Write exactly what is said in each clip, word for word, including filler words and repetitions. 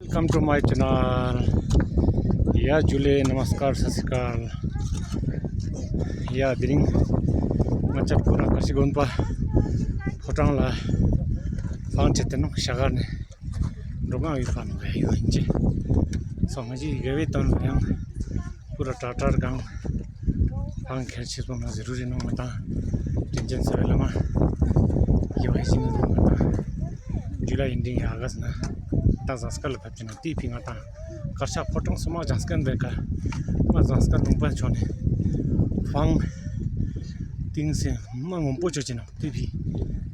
Welcome to my channel. ཡ་ཇུ་ལེ། ནམ་སྐར། སད་སི་ཀར། ཡ་དེ་རིང་ང་ཅག་པུ་ར་ཀ་ཤི་དགོན་པ་ཕོ་བྲང་ལ་ཕང་ཆེ་ཏེ་ནོ་ཤ་གར་ནས་འགྲོ་གང་ཡོད་པ་ནོ་ག་ཡོད་ཨིན་ཅེ། སོ་ང་ཅི་ག་བའི་དོན་ལ་ཡང་པུ་ར་ཏྲ་ཏྲར་གང་ཕང་ཁེར་ཆེ་པོ་ན་ཟེར་རུ་རི་ནོ་ང་དང་དྲིན་ཅན་ས་བའི་བླ་མ་ཡོད་ཨིན་ཅེ་ནོ་ང་དང་ཇུ་ལའི་ཨིན་ཌིང་ཡ་ཨ་ག་སི་ན་ད་ཟངས་དཀར་ལ་ཕེབས་ཅེ་ནོ་ཏི་ཕི་ང་དང་དཀར་ཆག་ཕོ་བྲང་སོ་མ་ཟངས་དཀར་འབད་ཀ་མ་ཟངས་དཀར་ལུང་པ་ཆོ་ནས་ཕང་ཏིང་སེ་མ་ངོམ་པོ་ཆོ་ཅེ་ནོ་ཏི་ཕི་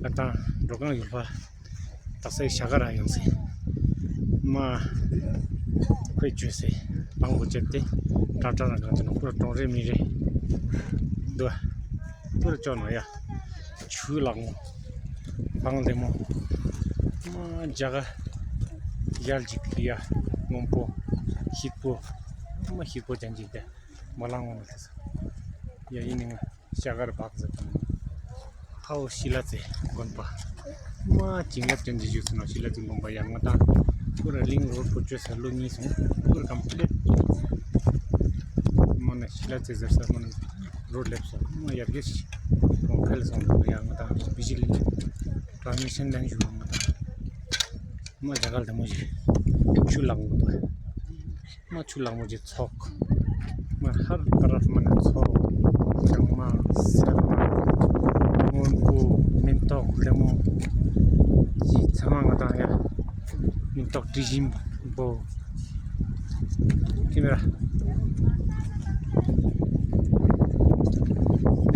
ང་དང་འགྲོ་གང་ཡོད་པ། ད་སའི་ཤ་གར་ར་ཡོང་སེ་མ་ཁོའི་ཅོས་སེ་ཕང་གོ་ཅེ་ཏེ་ཏྲ་ཏྲར་གང་ཅེ་ནོ་པུ་ར་གྲོང་རེ་མི་རེ་འདུག་པུ་ར་ཅོ་ནོ་ཡ། ཆུ་ལག་མོ་ཕང་ལྡེ་མོ་མ་ཇ་ག་ཡལ་ཅིག་ཡ་ངོམ་པོ་ཧིག་པོ་མ་ཧིག་པོ་ཅན་ཅིག་ཏེ་མ་ལང་ངོ་ནོ་ཏེ་ས་ཡ་ཨིན་ནི་ང་། ཤ་གར་བག་ཟེར་ཁན་ཧའོ་ཤི་ལ་ཙེ་དགོན་པ་མ་ཅིང་ལ་ཅན་ཅིག་ཞུ་སེ་ནོ། ཤི་ལ་ཙེ་དགོན་པ་ཡ་ང་དང་པུ་ར་ལིང་རོཌ་པོ་ཅོས་ས་ལོ་ཉིས་སོང་པུ་ར་ཀམ་པི་ལིཊ་མ་ན་ཤི་ལ་ཙེ་ཟེར་ས་མ་ན་རོཌ་ལེབ་སོང་མ་ཡ་བིས་གོང་ཁལ་སོང་ཡ་ང་དང་བི་ཇི་ལི་ཊྲན་སི་མི་ཤན་ལེན་ཞུ་ང་དང་མ་ཇ་གལ་ད་མོ་ཞིག་ཆུ་ལག་མོ་དང་། མ་ཆུ་ལག་མོ་ཅིག་ཚོགས། མ་ཧར་ཏ་ར་མ་ན་ཚོགས། ལྕང་མ་སེར་མ་སྔོན་པོ་མིན་ཏོག་ལྡེ་མོ་ཅིག་ཚང་མ་ང་དང་ཡ་མིན་ཏོག་དྲི་ཞིམ་པོ། ཁེ་མེ་ར་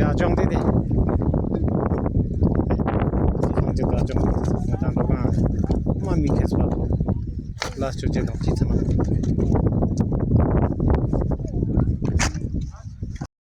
ཡ་ཅོང་ཏེ་ཏེ་ཁོང་ཅིག་ག་ཅོང་ང་དང་འགྲོ་ག་མ་མི་ཁེ་སྤ་ལ་ཅོ་ཅེ་དང་ཅིག་ཚང་མ།